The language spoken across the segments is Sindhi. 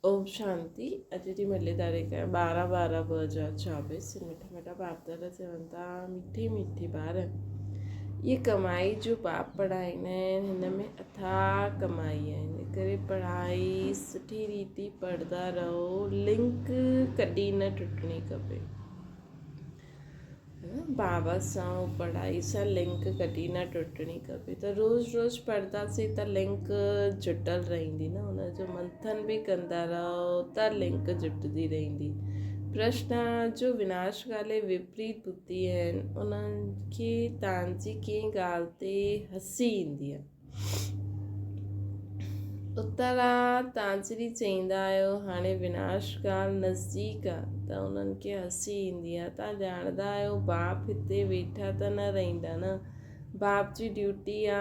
اوم شانتي اڄ جي ملي تاريخ آهي 12 12 2024 سي مٺا مٺا باپ دادا چون ٿا مٺي مٺي ٻار اهي ڪمائي جو باپ پڙهائيندا آهن هن ۾ اٿاهه ڪمائي آهي ان ڪري پڙهائي سٺي ريتي پڙهندا رهو لنڪ ڪڏهن نه ٽٽڻي کپي بابا سان پڙهائي سان لنڪ ڪڏهن نه ٽٽڻي کپي ته روز روز پڙهنداسين ته لنڪ جٽل رهندي نه ان جو منٿن به ڪندا رهو ته لنڪ جٽندي رهندي پرشن جو وناش ڪالي وپريت ٻڌي آهن انهن کي تان جي ڪنهن ڳالهه تي هسي ايندي آهي اترا تانجري چئيندا آهيو هاڻي وناش ڪال نزديڪ آ ته انهن کي هسي ايندي آ تان ڄاڻندا آهيو باپ هتي ويٺا ته نه رهيندا نه باپ جي ڊيوٽي آ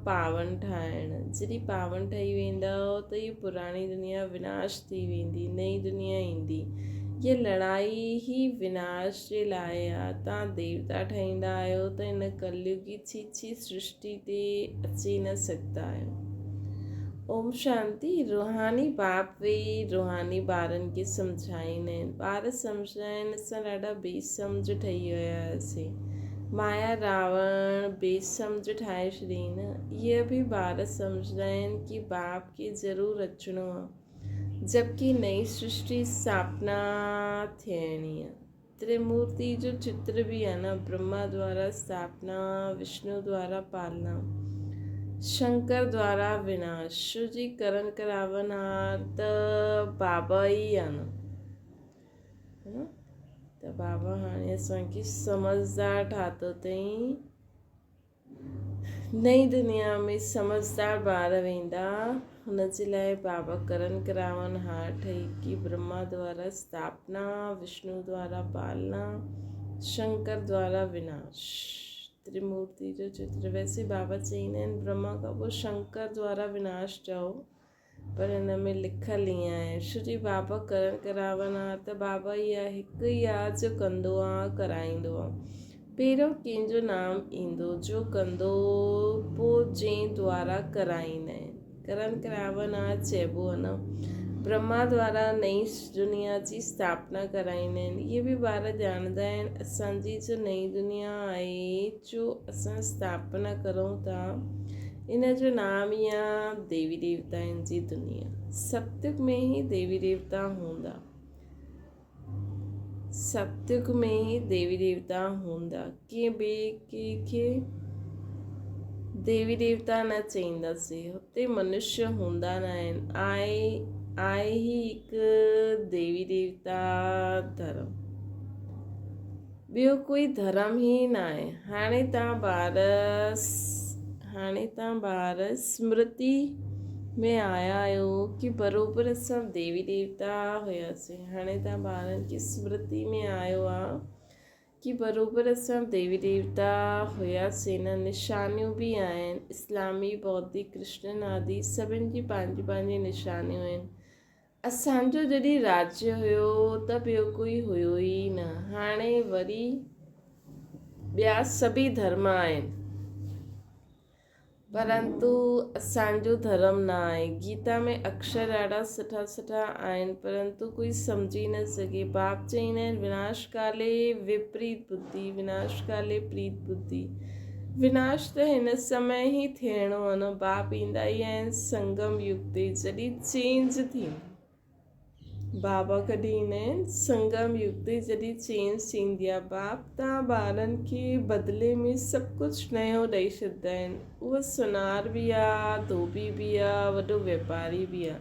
پاون ٺاهڻ جڏهن پاون ٺهي ويندؤ ته هي پراڻي دنيا وناش ٿي ويندي نئين دنيا ايندي هي لڙائي ئي وناش جي لاء آ تان ديوتا ٺهيندا آهيو ته هن ڪليوگي ڇي ڇي سرشٽي تي اچي نه سگهندا آهيو. اوم شانتي روحاني باپ ويهي روحاني ٻارن کي سمجهائيندا آهن. ٻار سمجهندا آهن اسان ڏاڍا بي سمجهه ٺهي ويا آهياسين. مايا راوڻ بي سمجهه ٺاهي ڇڏيائين نه. اهي به ٻار سمجهندا آهن ڪي باپ کي ضرور اچڻو آهي. جبڪه نئين سرشٽي اسٿاپنا ٿيڻي آهي. تريمورتي جو چتر به آهي نه، برهما دوارا اسٿاپنا، وشنو دوارا پالنا، شنڪر دوارا وناش. شو جي ڪرن ڪراونهار ته بابا ئي آهي نه. ته بابا هاڻي اسان کي سمجهدار ٺاتو اٿئي. نئين دنيا ۾ سمجهدار ٻار ويندا، هن جي لاء بابا ڪرن ڪراون هار ٺهي ڪي برهما دوارا اسٿاپنا، وشنو دوارا پالنا، شنڪر دوارا وناش. تريمورتي جو چتر ويسي بابا چئيندا آهن برهما کان پوء شنڪر دوارا وناش چئو پر هن ۾ لکيل ائين آهي شري بابا ڪرڻ ڪراون ها ته بابا اها هڪ ئي آ جو ڪندو آ ڪرائيندو آ پهريون ڪنهن جو نام ايندو جو ڪندو پو جنهن دوارا ڪرائيندا آهن ڪرڻ ڪراون ها چئبو آ نه برهما دوارا نئين دنيا جي اسٿاپنا ڪرائيندا آهن اهي به ٻار ڄاڻندا آهن اسان جي جو نئين دنيا آهي جو اسان اسٿاپنا ڪرون ٿا ان جو نام ئي آ ديوي ديوتائن جي دنيا. ستيگ ۾ ئي ديوي ديوتا هوندا. ستيگ ۾ ئي ديوي ديوتا هوندا. ڪنهن ٻئي ڪنهن کي ديوي ديوتا نه چئينداسين. هتي منشيه هوندا نه آهن. آهي آهي ئي هڪ ديوي ديوتا ڌرم. ٻيو ڪوئي ڌرم ئي ناهي. هاڻي تان ٻار هاڻي تان ٻار سمرتي ۾ آيا آهيو ڪي بروبر اسان ديوي ديوتا هياسين. هاڻي تان ٻارن کي سمرتي ۾ آيو آ ڪي بروبر اسان ديوي ديوتا هياسين نه نشانيون به آهن اسلامي بوڌي ڪرشنن آدي سڀن جي پنهنجي پنهنجي نشانيون آهن. اسان جو جڏهن راجيه هيو ته ٻيو ڪوئي هيو ئي نه. هاڻي وري ٻيا سڀئي ڌرم آهن. پرنتو اسان جو ڌرم نه آهي. گيتا ۾ اڪشر ڏاڍا سٺا سٺا آهن پرنتو ڪوئي سمجهي نه سگهي. باپ چئيندا آهن وناش ڪالي وپريت ٻڌي، وناش ڪالي پريت ٻڌي. وناش ته هن سمي ئي ٿيڻو آ نه، باپ ايندا ئي آهن سنگم يگ تي جڏهن چينج ٿيندي. بابا ڪڏهن ايندا آهن سنگم يگ تي جڏهن چينج ٿيندي آ. باپ تان ٻارن کي بدلي ۾ سڀ ڪجهه نيو ڏئي ڇڏدا آهن. اهو سونار به آ، ڌوٻي به آ، وڏو ويپاري به آ.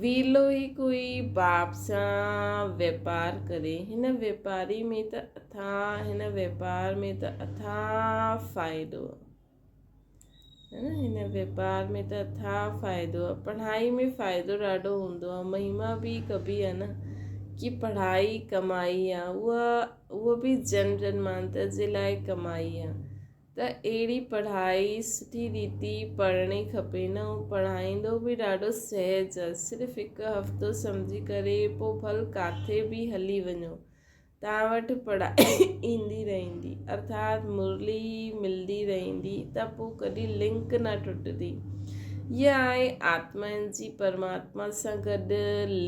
ويلو ئي ڪوئي باپ سان ويپار ڪري. هن ويپاري ۾ ته اٿاهه هن ويپار ۾ ته اٿاهه فائدو آ. هن ويپار ۾ ته اٿاهه فائدو آ. پڙهائي ۾ فائدو ڏاڍو هوندو آ. مهما به ڪبي آ نه ڪي پڙهائي ڪمائي آ. اها اهو به جنم جنمانتر جي لاء ڪمائي آ. ته اهڙي پڙهائي سٺي ريتي پڙهڻي کپي نه هو پڙهائيندو به ڏاڍو سهج آ صرف هڪ هفتو سمجهي ڪري پو ڀل ڪاٿي به هلي وڃو توهان وٽ پڙهائي ايندي رهندي ارٿات مرلي ملدي رهندي ته پو ڪڏهن لنڪ نه ٽٽدي. هيء آهي آتمائن جي پرماتما سان گڏ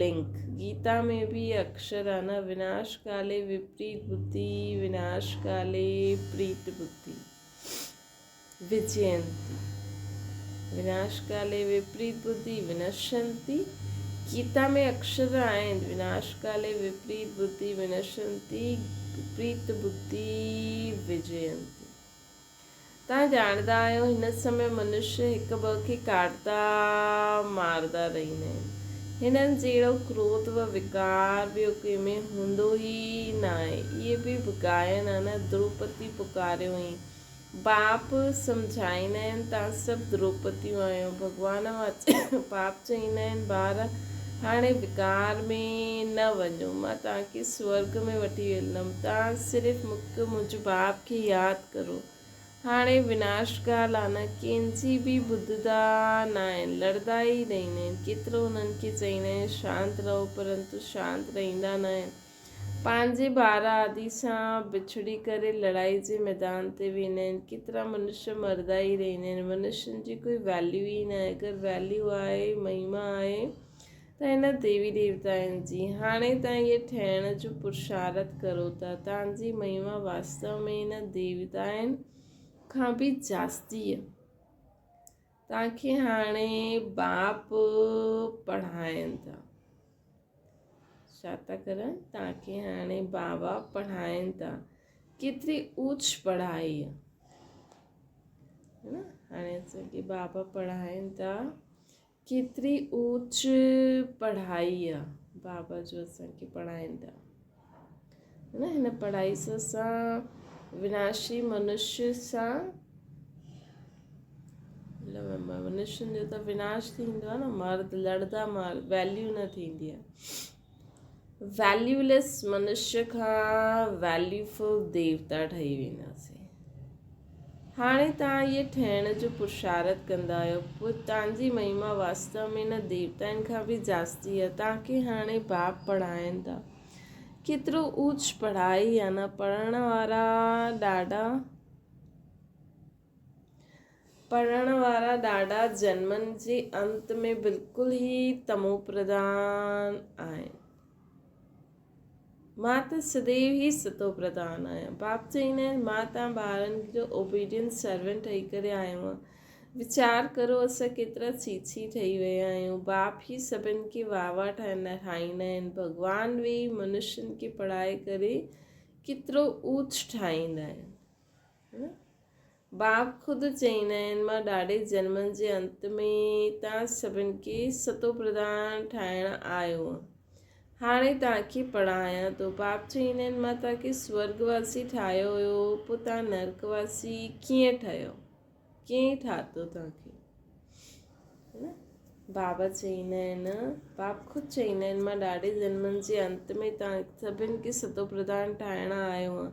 لنڪ. گيتا ۾ به اڪشر آهي نه، وناش ڪالي وپريت ٻڌي، وناش ڪالي پريت ٻڌي. وجينتي. وناش ڪالي وپريت ٻڌي ونشنتي. گيتا ۾ اڪشر آهن، وناش ڪالي وپريت ٻڌي ونشنتي، پريت ٻڌي وجينتي. توهان ڄاڻندا آهيو هن سمي منشي هڪ ٻئي کي ڪاٽندا مارندا رهندا آهن. هنن جهڙو ڪروڌ و وڪار ٻيو ڪنهن ۾ هوندو ئي ناهي. اهي به ڳائن ها نه، دروپتي پڪاريو هئين. باپ سمجهائيندا آهن توهان سڀ دروپتيون آهيو. ڀڳوان باپ چئيندا آهن ٻار هاڻي وڪار ۾ نه وڃو. مان توهان کي سورڳ ۾ وٺي ويندم. توهان صرف مون کي منهنجي باپ کي ياد ڪرو. هاڻي وناش ڳالهه آ نه ڪنهن جي به ٻڌندا ناهن لڙدا ئي رهندا آهن. ڪيترو انهن کي چئيندا آهن شانت رهو پرنتو شانت رهندا ناهن. پنهنجي ٻار آدي سان بڇڙي ڪري لڙائي جي ميدان تي ويندا آهن. ڪيترا منشيه مردا ئي رهندا آهن. منشين جي ڪوئي ويليو ئي ناهي. اگر ويليو آهي، مهما آهي ته هن ديوي ديوتائن جي. هاڻي توهان اهي ٺهڻ جو پرشارٿ ڪرو ٿا. توهان جي مهما واستو ۾ هن ديوتائن کان به جاستي آهي. توهان کي هاڻي باپ پڙهائين ٿا. ڇا ٿا ڪرن؟ توهان کي هاڻي بابا پڙهائين ٿا. ڪيتري اوچ پڙهائي آهي نه؟ هاڻي اسان کي بابا پڙهائين ٿا. ڪيتري اوچ پڙهائي آهي بابا جو اسان کي پڙهائين ٿا. نه هن پڙهائي سان اسان وناشي منشي سان منشين جو ته وناش ٿيندو آهي نه مرد لڙدا مار ويليو نه ٿيندي آهي ويليوليس منشي کان ويليوفل ديوتا ٺهي وينداسين. هاڻي توهان اهي ٺهڻ جو پرشارٿ ڪندا آهيو، پوء توهان جي مهما واستو ۾ نه ديوتائن کان به جاستي آهي. توهان کي هاڻي باپ پڙهائين ٿا. ڪيترو اوچ پڙهائي آهي نه، پڙهڻ وارا ڏاڍا پڙهڻ وارا ڏاڍا جنمن جي انت ۾ بلڪل ئي تمو پرڌان آهن. مان ته سديو ئي ستو پرڌان آهيان. باپ چئيندا آهن، مان توهان ٻارن جو اوبيڊينٽ سرونٽ ٺهي ڪري آيو آهيان. ويچار ڪرو اسان ڪيترا ڇيڇي ٺهي ويا آهيون. باپ ئي سڀن کي واهه واهه ٺاهيندا آهن. ڀڳوان ويهي منشين کي پڙهائي ڪري ڪيترو اوچ ٺاهيندا آهن. باپ خود چئيندا آهن، مان ڏاڍي جنمن جي انت ۾ توهان سڀن کي ستو پرڌان ٺاهڻ آيو آهيان. هاڻي توهان کي پڙهايان ٿو. باپ چئيندا آهن، مان توهان کي سورڳ واسي ٺاهيو هيو، پوء توهان نرڪ واسي ڪيئن ٺهيو؟ ڪنهن ٺاتو توهان کي؟ بابا چئيندا آهن، باپ خود چئيندا آهن، مان ڏاڍي جنمن جي انت ۾ توهان سڀن کي ستو پرڌان ٺاهڻ آيو آهيان.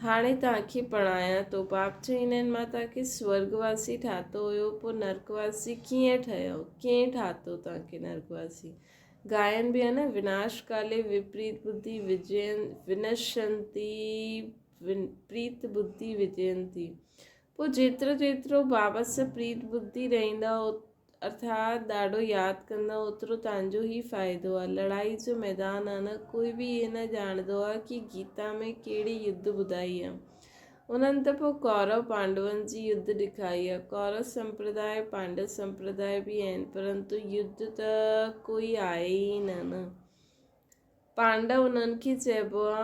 هاڻي توهان کي پڙهايان ٿو. باپ چئيندا آهن، مان توهان کي سورڳ واسي ٺاتو هيو، پوء نرڪ واسي ڪيئن ٺهيو؟ ڪنهن ٺاتو توهان کي نرڪ واسي؟ گائن به آهي نه، وناش ڪالي وپريت ٻڌي وجين ونشنتي پريت ٻڌي وجينتي. پوء جيترو جيترو بابا سان پريت ٻڌي رهندا ارٿات ڏاڍو ياد ڪندا اوترو تانجو ئي فائدو آ. لڙائي جو ميدان آ نه ڪوئي به اهي نه ڄاڻندو آ ڪي گيتا ۾ ڪهڙي يڌ ٻڌائي آ. انهن ته پوء ڪورو پانڊون جي يڌ ڏکائي آ. ڪورو سمپرداء پانڊو سمپرداء به آهن پرنتو يڌ ته ڪوئي آهي ئي نه نه. پانڊو انهن کي چئبو آ.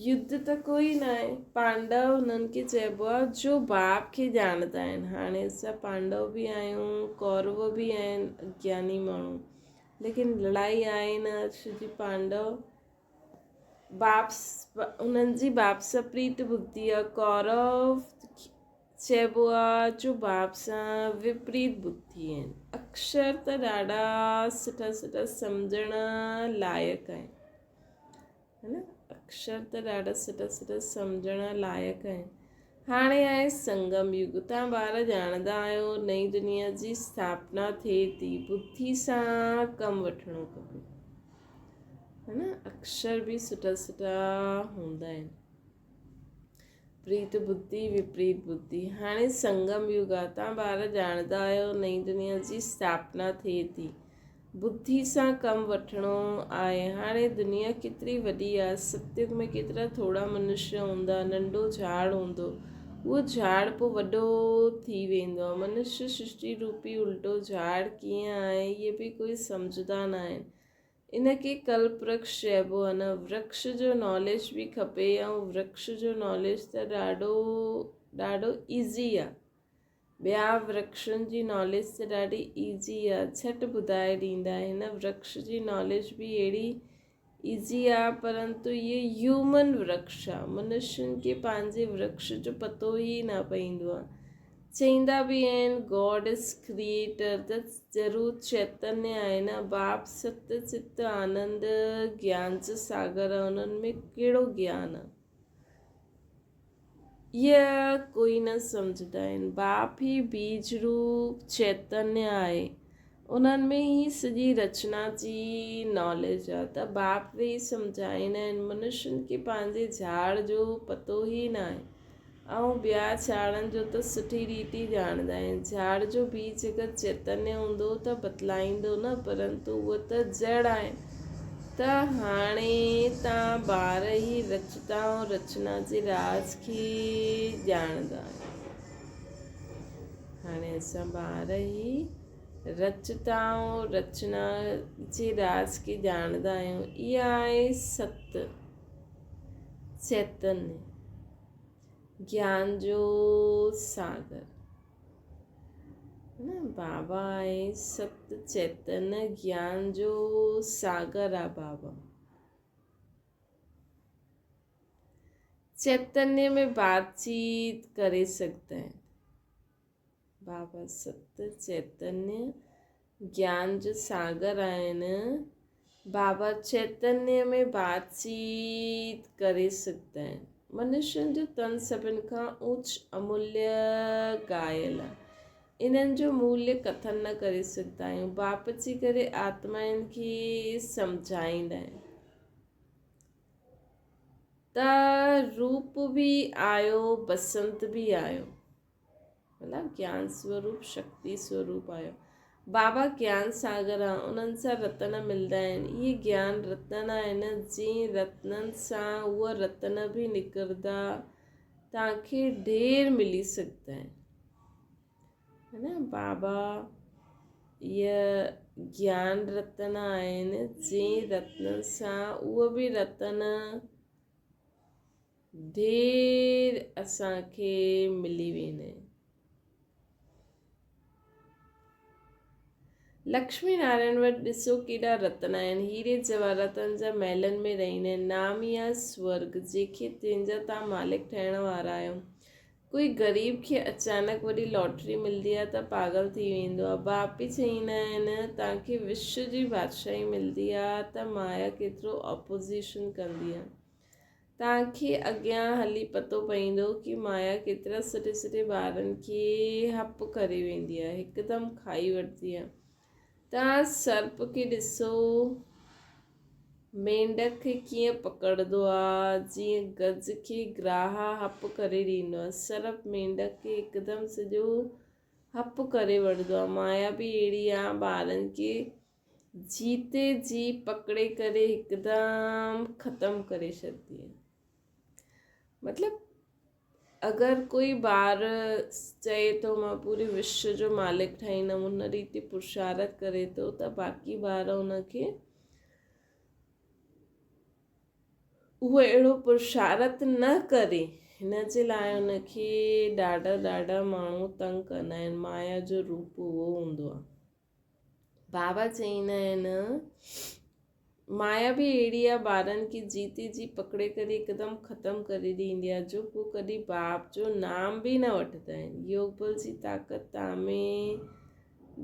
يڌ ته ڪوئي ناهي. پانڊو هنن کي چئبو آهي جو باپ کي ڄاڻندا آهن. هاڻي اسان پانڊو به آهيون، ڪورو به آهن، اگياني ماڻهو. ليڪن لڙائي آهي نه ڇو جي پانڊو باپ انهن جي باپ سان پريت ٻڌي آهي. ڪورو چئبو آهي جو باپ سان وپريت ٻڌي آهن. اڪشر ته ڏاڍا سٺا سٺا سمجهڻ لائق آهن. ها نه اڪشر ته ڏاڍا سٺا سٺا سمجهڻ لائق آهن. هاڻي آهي سنگم يگ. توهان ٻار ڄاڻندا آهيو نئين دنيا جي اسٿاپنا ٿئي ٿي. ٻڌي سان ڪم وٺڻو کپي. ها نه اڪشر به سٺا سٺا هوندا آهن. پريت ٻڌي وپريت ٻڌي. هاڻي سنگم يگ آ، توهان ٻار ڄاڻندا آهيو نئين دنيا جي اسٿاپنا ٿئي ٿي. ٻڌي سان ڪم وٺڻو آهي. هاڻي دنيا ڪيتري وڏي آ، ستيگ ۾ ڪيترا ٿورا منشيه هوندا، ننڍو جهاڙ هوندو، اهو جهاڙ پوء وڏو ٿي ويندو آ. منشيه سرشٽي روپي الٽو جهاڙ ڪيئن آهي، اهي به ڪوئي سمجهندا ناهن. ان کي ڪلپ ورڪش چئبو آهي نه ورڪش جو ناليج به کپي ۽ ورڪش جو ناليج ته ڏاڍو ڏاڍو ايزي آهي ٻيا ورڪشن جي ناليج ته ڏاڍي ايزي آهي جهٽ ٻڌائي ڏيندا آهن هن ورڪش جي ناليج به اهڙي ايزي آهي پرنتو اهي هيومن ورڪش آهي منشين کي پنهنجي ورڪش جو پتو ئي نه پوندو آهي چئيندا به آهن گاڊ از ڪريئيٽر ته ضرور چيتنيه آهي نه باپ ست چت آنند گيان جو ساگر آهي انهن ۾ ڪهڙو گيان آهي اها ڪوئي نه سمجهندا آهن باپ هي بيج روپ چيتنيه آهي انهن ۾ هي سڄي رچنا جي ناليج آهي ته باپ ويهي سمجهائيندا آهن منشين کي پنهنجي جهاڙ جو پتو ئي ناهي ۽ ٻيا جهاڙن جو ته سٺي ريت ئي ڄاڻندا آهن. جهاڙ جو بيج اگر چيتنيه هوندو ته بتلائيندو نه، پرنتو اهو ته جڙ آهي. ته هاڻي تان ٻار ئي رچتا ۽ رچنا جي راز کي ڄاڻندا آهيون. هاڻي اسان ٻار ئي رچتا ۽ رچنا جي راز کي ڄاڻندا آهيون. اها آهي ست. چيتنيه، گيان جو ساگر. نه بابا آهي ست چيتنيه گيان جو ساگر آ بابا. چيتنيه ۾ بات چيت ڪري سگهندا آهن. بابا ست چيتنيه گيان جو ساگر آهن. بابا چيتنيه ۾ بات چيت ڪري سگهندا آهن. منشين جو تن سڀن کان اوچ اموليه گايل آهي. انهن جو موليه ڪٿن نه ڪري سگهندا آهيون. باپ اچي ڪري آتمائن کي سمجهائيندا آهن. ته روپ به آيو بسنت به آيو. مطلب گيان سوروپ شڪتي سوروپ آهيو. بابا گيان ساگر آ انهن سان رتن ملدا آهن. اهي گيان رتن آهن جنهن رتنن سان اهي رتن به نڪردا توهان کي ڍير ملي سگهندا آهن. هي نه بابا اهي گيان رتن آهن جنهن رتنن سان اهي به رتن ڍير اسان کي ملي ويندا آهن. لڪشمي نارائڻ وٽ ڏسو ڪيڏا رتن آهن. هيري جواهراتن جا محلن ۾ رهندا آهن. نام ئي آهي سورڳ، جيڪي تنهن جا توهان مالڪ ٺهڻ وارا آهيو. ڪوئي غريب کي اچانڪ وڏي لاٽري ملدي آهي ته پاڳل ٿي ويندو آهي. باپ ئي چئيندا آهن، توهان کي وشو جي بادشاهي ملدي آهي ته مايا ڪيترو اپوزيشن ڪندي آهي. توهان کي اڳيان هلي پتو پئيندو ڪي مايا ڪيترا سٺي سٺي ٻارن کي هپ ڪري ويندي آهي، هڪدم کائي وٺندي آهي. توهان سرپ کي ڏسو مينڍڪ کي ڪيئن پڪڙندو آهي، جيئن گز کي گراهه هپ ڪري ڏيندو آهي. سرپ مينڍڪ کي هڪدم سڄو هپ ڪري وٺندو آهي. مايا به اهڙي آهي ٻارن کي جيتي جي پڪڙي ڪري هڪدم ختم ڪري ڇڏندي آهي. مطلب اگر ڪوئي ٻار چئي ٿو مان پوري وشو جو مالڪ ٺاهيندم ان ريتي پرشارت ڪري ٿو ته باقي ٻار ان کي اهو اهڙو پرشارت نه ڪري هن جي لاء ان کي ڏاڍا ڏاڍا ماڻهو تنگ ڪندا آهن. مايا جو روپ اهو هوندو آهي. بابا چئيندا آهن، مايا به اهڙي آهي ٻارن کي جيتي جي پڪڙي ڪري هڪدم ختم ڪري ڏيندي آهي جو پوء ڪڏهن باپ جو نام به نه وٺندا آهن. يوگ بل جي طاقت تان ۾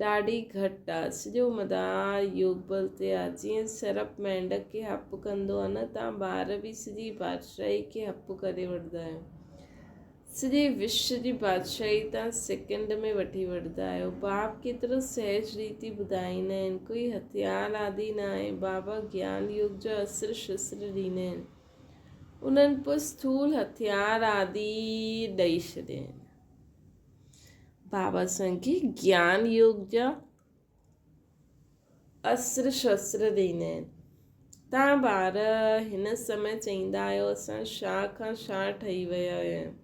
ڏاڍي گهٽ آهي. سڄو مدار يوگ بل تي آهي. جيئن سرپ مينڍڪ کي هپ ڪندو آهي نه تان ٻار به سڄي بادشاهي کي هپ ڪري وٺندا آهيو. سڄي وشو جي بادشاهي تان سيڪنڊ ۾ وٺي وٺندا آهيو. باپ ڪيترو سهج ريتي ٻڌائيندا آهن. ڪوئي هٿيار آدي نه آهي. بابا گيان يوگ جا استر شستر ڏيندا آهن. انهن پوء اسٿول هٿيار آدي ڏئي ڇڏيا آهن. بابا اسان کي گيان يوگ جا استر شستر ڏيندا آهن. تان ٻار هن سمي چئيندا آهيو اسان شاهه کان شاهه ٺهي ويا آهيون.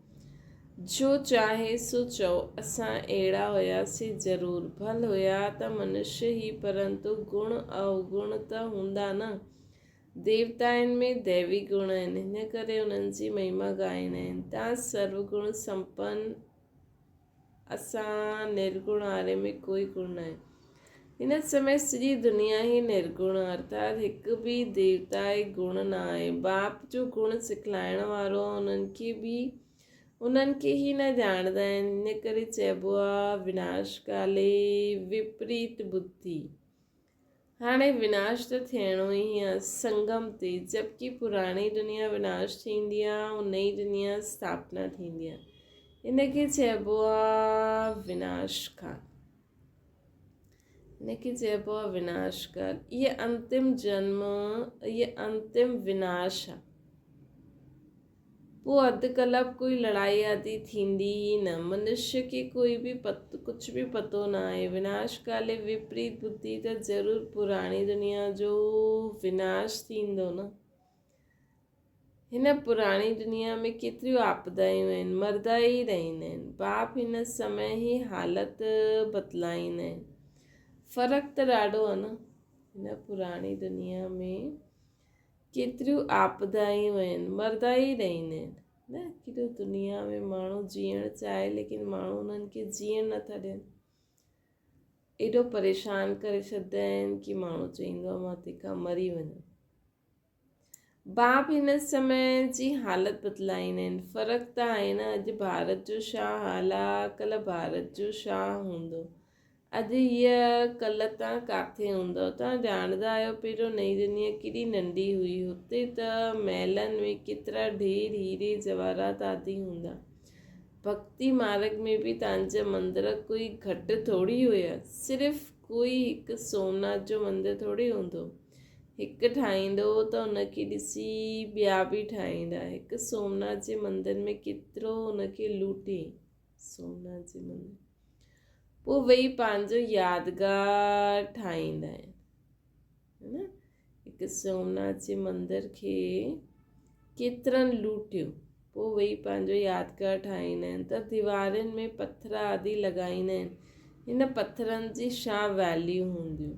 جو چاهي سو چئو اسان اهڙا هياسين ضرور. ڀل هيا ته منشيه ئي پرنتو گڻ اوگڻ ته هوندا نه. ديوتائن ۾ ديوي گڻ آهن هن ڪري انهن جي مهما ڳائيندا آهن. تان سرو گڻ سمپن اسان نرگڻ واري ۾ ڪوئي گڻ ناهي. هن سمي سڄي دنيا ئي نرگڻ ارٿات هڪ به ديوتائي گڻ نه آهي. باپ جو گڻ سکلائڻ وارو آهي انهن کي به انهن کي ئي نه ڄاڻندا آهن. ان ڪري چئبو آهي وناش ڪالي وپريت ٻڌي. هاڻي وناش ته ٿيڻو ئي آ سنگم تي جبڪه پراڻي دنيا وناش ٿيندي آ ۽ نئين دنيا اسٿاپنا ٿيندي آ ان کي چئبو آ وناش ڪال ان کي چئبو آ وناش ڪال اهي انتم جنم اهي انتم وناش آ. پوء اڌ ڪلب ڪوئي لڙائي آدي ٿيندي ئي نه. منشيه کي ڪوئي به ڪجهه به پتو نه آهي. وناش ڪالي وپريت ٻڌي ته ضرور پراڻي دنيا جو وناش ٿيندو نه. هن پراڻي دنيا ۾ ڪيتريون آپدايون آهن، مردا ئي رهندا آهن. باپ هن سمي هي حالت بدلائيندا آهن. فرق ته ڏاڍو آهي نه. هن پراڻي دنيا ۾. ڪيتريون آپدايون آهن، مردا ئي رهندا آهن نه. ڪيڏو دنيا ۾ ماڻهو جيئڻ چاهي ليڪن ماڻهو انهن کي جيئڻ نٿا ڏين. ايڏو پريشان ڪري ڇڏندا آهن ڪي ماڻهو چئيندو آهي مان تنهن کان مري وڃان. باپ هن سمي جي حالت بدلائيندا آهن. فرق ته آهي نه اڄ ڀارت جو ڇا حال آ ڪلهه ڀارت جو ڇا هوندو. اڄ هيء ڪل تان ڪاٿي هوندؤ؟ توهان ڄاڻندا آهيو، پهريون نئين دنيا ڪيڏي ننڍي هئي. هتي ته محلن ۾ ڪيترا ڍير هيري جواهرات آدي هوندا. ڀڳتي مارڳ ۾ به توهان جا مندر ڪوئي گهٽ ٿوري هيا. صرف ڪوئي هڪ سومناٿ جو مندر ٿوري هوندو. هڪ ٺاهيندو هو ته ان کي ڏسي ٻيا به ٺاهيندا. هڪ سومناٿ جي مندر ۾ ڪيترو ان کي لوٽي. سومناٿ جي مندر. پوء ويهي پنهنجو يادگار ٺاهيندا آهن نه هڪ سومناٿ جي مندر کي ڪيترن لوٽيو پوء ويهي پنهنجو يادگار ٺاهيندا آهن ته ديوارين ۾ پٿر آدي لڳائيندا آهن هن پٿرن جي ڇا ويليو هونديون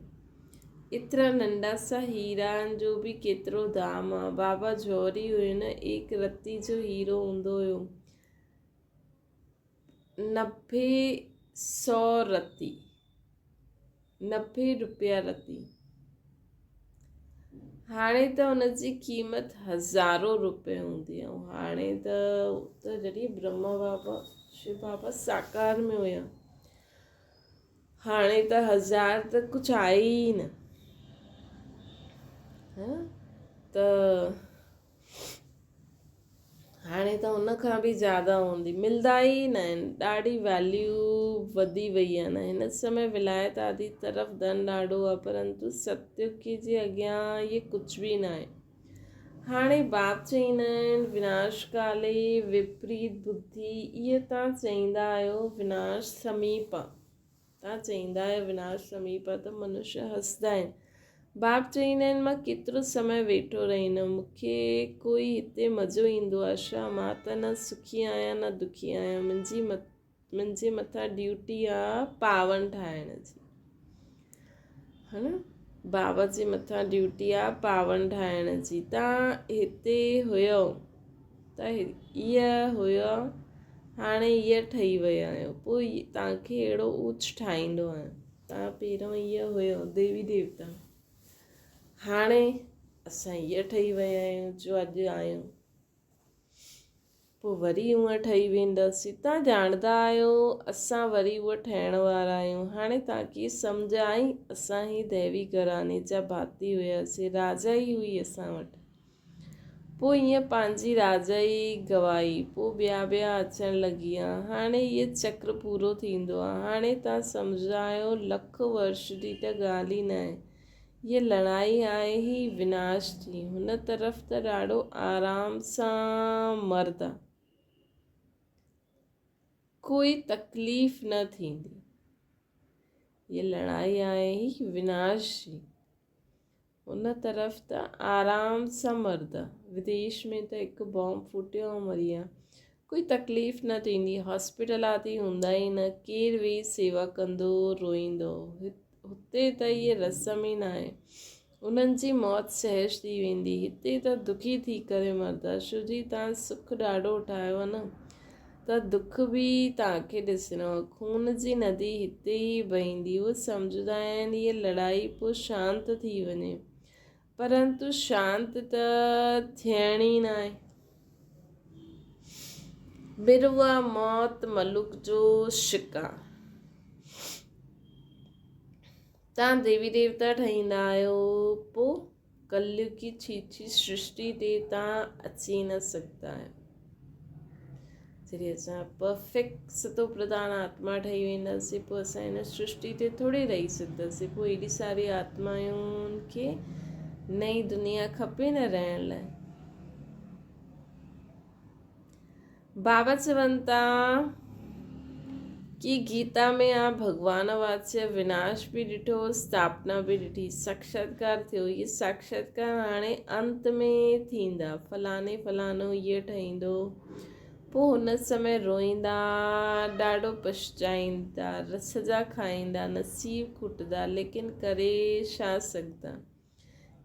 ايترا ننڍا سا هيران جو به ڪيترو دام آ بابا جوهري هيو نه ايڪ رتي جو هيرو هوندو هيو نبي سؤ رتي، نبي روپيا رتي. هاڻي ته ان جي قيمت هزارو روپيه هوندي ۽ هاڻي ته ته جڏهن برهما بابا شو بابا ساڪار ۾ هيا هاڻي ته هزار ته ڪجهه آهي ئي نه ته هاڻي ته ان کان به زياده هوندي. ملدا ئي نه آهن. ڏاڍي ويليو وڌي وئي آهي نه. هن سمي ولايت آدي طرف ڌن ڏاڍو آهي پرنتو ستيوگ جي اڳيان اهي ڪجهه به نه آهي. هاڻي باپ چئيندا آهن وناش ڪالي وپريت ٻڌي اهي تان چئيندا آهيو وناش سميپ آ. تان چئيندا آهيو وناش سميپ آ ته منشيه هسدا آهن. باپ چئيندا آهن مان ڪيترو سمي ويٺو رهيندم، مون کي ڪوئي هتي مزو ايندو آ ڇا؟ مان ته نه سکي آهيان نه دکي آهيان، منهنجي مٿان ڊيوٽي آ پاون ٺاهڻ جي. ها نه بابا جي مٿان ڊيوٽي آ پاون ٺاهڻ جي. تان هتي هيو ته هيء هيو هاڻي هيء ٺهي ويا آهيو پوء توهان کي اهڙو اوچ ٺاهيندو آهيان. توهان پهريون هيء هيو ديوي ديوتا هاڻي اسان هيء ٺهي ويا آهيون جو اڄ آهيون. پوء وري اونء ٺهي وينداسين. توهان ڄاڻندا آهيو اسان وري اهو ٺهڻ وارا آهيون. هاڻي توهان کي سمجهه آئي؟ اسان هي ديوي گهراڻي جا ڀاتي هياسين. راجا ئي هئي اسان وٽ. پوء ائين پنهنجي راجا ئي گوائي. پوء ٻيا ٻيا اچڻ لڳيا. هاڻي هيء چڪر پورو ٿيندو آهي. هاڻي توهان سمجهندا آهيو لک ورش جي ته ڳالهه ئي ناهي. هيء لڙائي آهي ئي وناش جي. هن طرف ته ڏاڍو آرام سان مرندا. ڪوئي تڪليف نه ٿيندي. هيء لڙائي آهي ئي وناش جي. هن طرف ته آرام سان مرندا. وديش ۾ ته هڪ بام ڦوٽيو ۽ مري ويا. ڪوئي تڪليف نه ٿيندي. هاسپيٽل آدي هوندا ئي نه. ڪير ويهي سيوا ڪندو روئيندو. هتي ته اهي رسم ئي ناهي. انهن جي موت سهج ٿي ويندي. هتي ته دکي ٿي ڪري مرندا. شو جي تان سک ڏاڍو اٺايو آهي نه ته دک به توهان کي ڏسڻو آهي. خون جي ندي هتي ئي بهندي. اهي سمجهندا آهن هيء لڙائي پوء شانت ٿي وڃي. پرنتو شانت ته ٿيڻ ئي ناهي. مروا موت ملوڪ جو شڪار. تان ديوي ديوتا ٺهيندا آهيو پو ڪليوگي ڇيڇي سرشٽي تي تان اچي نه سگهندا آهيو. جڏهن اسان پرفيڪٽ ستو پرڌان آتما ٺهي وينداسين پوء اسان هن سرشٽي تي ٿوري رهي سگهنداسين. پوء ايڏي ساري آتمائن کي نئين دنيا کپي نه رهڻ لاء. بابا چون ٿا ڪي گيتا ۾ آ ڀڳوان واچ وناش به ڏٺو اسٿاپنا به ڏٺي ساکشاتڪار ٿيو اهي ساکشاتڪار هاڻي انت ۾ ٿيندا فلاڻي فلاڻو اهي ٺهيندو پوء هن سمي روئيندا ڏاڍو پڇتائيندا رس جا کائيندا نصيب کوٽندا ليڪن ڪري ڇا سگهندا.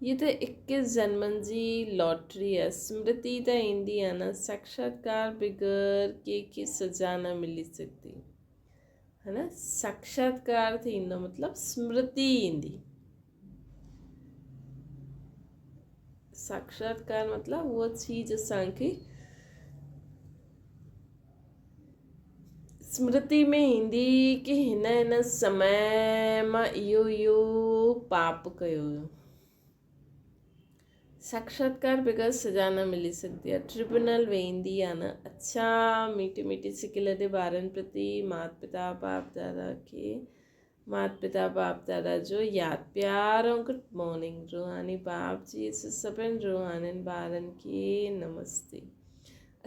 هيء ته اڪيس جنمن جي لاٽري آهي. سمرتي ته ايندي آهي نه. ساکشاتڪار بغير ڪنهن کي سزا نه ملي سگهندي. ها نه ساکشاتڪار ٿيندو مطلب سمرتي ايندي. ساکشاتڪار مطلب اها چيز اسان کي سمرتي ۾ ايندي ڪي هن هن سمي مان اهو اهو پاپ ڪيو هيو. ساکشاتڪار بغير سزا نه ملي سگهندي آهي. ٽربيونل ويندي آهي نه. اڇا ميٺي ميٺي سڪيل the ٻارن پرتي مات پتا باپ دادا کي مات پتا باپ دادا جو ياد پيار ۽ گڊ مارننگ روحاني باپ جي سڀن روحانين ٻارن کي نمستي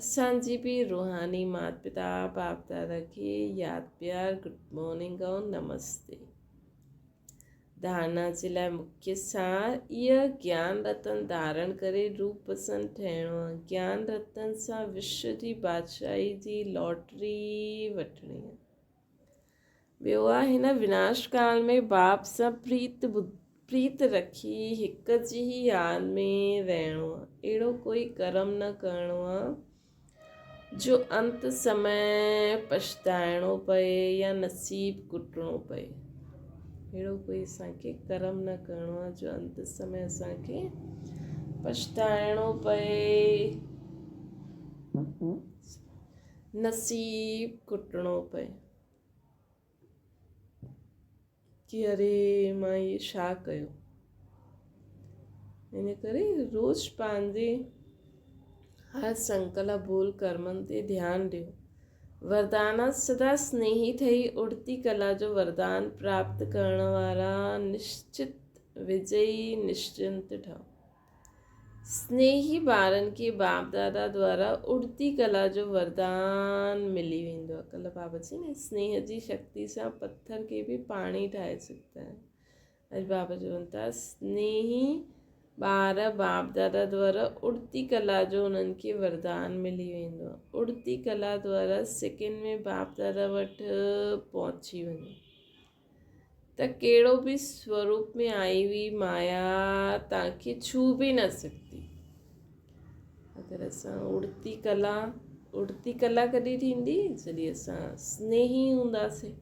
اسان جي به روحاني مات پتا باپ دادا کي ياد پيار گڊ مارننگ ۽ نمستي ڌارنا جي لاء مکيه سار اها گيان رتن ڌارڻ ڪري روپ پسند ٺهڻو آهي گيان رتن سان وشو جي بادشاهي جي لاٽري وٺڻي آهي ٻيو آ هن وناش ڪال ۾ باپ سان پريت پريت رکي هڪ جي ئي ياد ۾ رهڻو آ. اهڙو ڪوئي ڪرم نه ڪرڻو آ جو انت سمي پڇتائڻو پئي يا نصيب ڪٽڻو پئي. اهڙو ڪوئي اسان کي ڪرم نه ڪرڻو آ جو انت سمي اسان کي پڇتائڻو پئي. نصيب ڪٽڻو پئي. ڪي اري مان هي ڇا ڪيو. ان ڪري روز پنهنجي هر سنڪلپ ڀول ڪرمن تي ڌيان ڏيو. وردانا سدا سنيهي ٺهي اڙتي ڪلا جو وردان پراپت ڪرڻ وارا نشچت وجئي نشچنت ٺهو. سنيهي ٻارن کي باپ دادا دوارا اڙتي ڪلا جو وردان ملي ويندو آهي. ڪلهه بابا چئي نه سنيهه جي شڪتي سان پٿر کي به پاڻي ٺاهي سگهندا آهن. اڄ بابا چون ٿا سنيهي ٻار باپ دادا دوارا اڙتي ڪلا جو انهن کي وردان ملي ويندو آهي. اڙتي ڪلا دوارا سيڪنڊ ۾ باپ دادا وٽ پهچي وڃو. ته ڪهڙو به سوروپ ۾ آئي هئي مايا توهان کي ڇو به نه سگهندي. اگر اسان اڙتي ڪلا اڙتي ڪلا ڪڏهن ٿيندي جڏهن اسان سنيهي هونداسين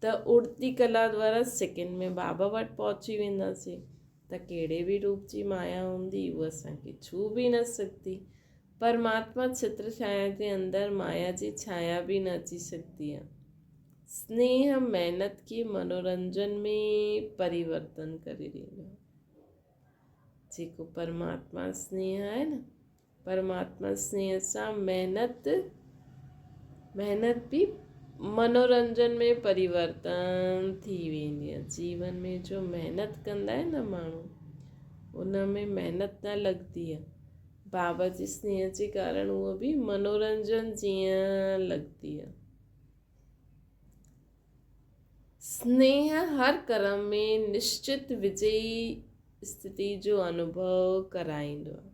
ته اڙتي ڪلا دوارا سيڪنڊ ۾ بابا وٽ پهچي وينداسين ته ڪهڙي به روپ جي مايا هوندي اها اسان کي ڇو به نه سگهندي. پرماتما ڇتر ڇايا جي اندر مايا جي ڇايا به نه اچي سگهندي آهي. سنيهه محنت کي منورنجن ۾ پريورتن ڪري ڏيندو آهي. جيڪو پرماتما سنيهه آهي نه پرماتما سنيهه سان محنت محنت به منورنجن ۾ پريورتن ٿي ويندي آهي. جيون ۾ جو محنت ڪندا آهن نه ماڻهو ان ۾ محنت نه لڳندي آهي. بابا جي سنيهه جي ڪارڻ اهو به منورنجن جيئن لڳندي آهي. سنيهه هر ڪرم ۾ نشچت وجئي اسٿتي جو انوڀو ڪرائيندو آهي.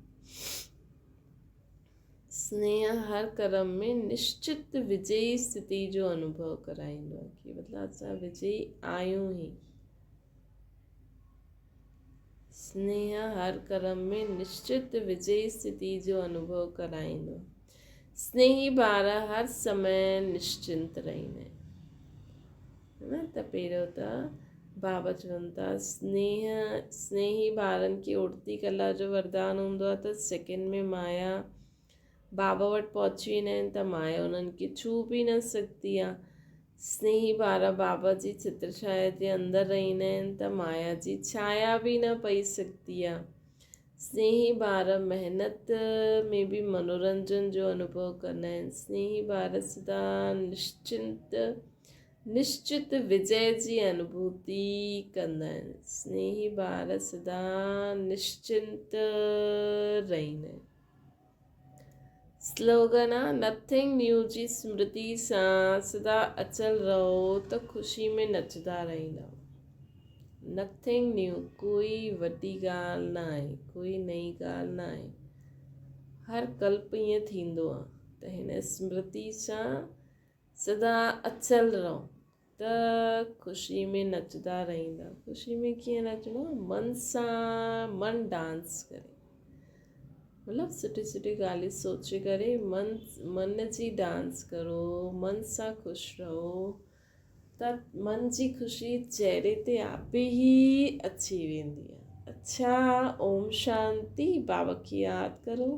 سنيهه هر ڪرم ۾ نشچت وجئي اسٿتي جو انوڀو ڪرائيندو آهي ڪي مطلب اسان وجئي آهيون ئي. سنيهه هر ڪرم ۾ نشچت وجئي اسٿتي جو انوڀو ڪرائيندو آهي. سنيهي ٻار هر سمي نشچنت رهندا آهن. نه ته پهريون ته بابا چون ٿا سنيهه سنيهي ٻارن کي اڙتي ڪلا جو وردان هوندو آهي ته سيڪنڊ ۾ مايا بابا وٽ پهچي ويندا آهن ته مايا انهن کي ڇو به نه سگهندي آهي. سنيهي ٻار بابا جي ڇتر ڇايا جي اندر رهندا آهن ته مايا جي ڇايا به نه پئي سگهندي آهي. سنيهي ٻار محنت ۾ به منورنجن جو انوڀو ڪندا آهن. سنيهي ٻار سدا نشچنت نشچت وجئه جي انوڀوتي ڪندا آهن. سنيهي ٻار سدا نشچنت رهندا آهن. سلوگن آ نٿنگ نيو جي سمرتي سان سدا اچل رهو ته خوشي ۾ نچندا رهندا. نٿنگ نيو ڪوئي وڏي ڳالهه نه آهي، ڪوئي نئين ڳالهه نه آهي. هر ڪلپ ائين ٿيندو آ ته هن سمرتي سان سدا اچل رهو ته خوشي ۾ نچندا رهندا. خوشي ۾ ڪيئن نچڻو؟ من سان من ڊانس ڪري، مطلب سٺي سٺي ڳالهيون سوچي ڪري من من جي ڊانس ڪرو، من سان خوش رهو ته من جي خوشي چهري تي آپ ئي اچي ويندي آهي. اڇا اوم شانتي بابا کي ياد ڪرو.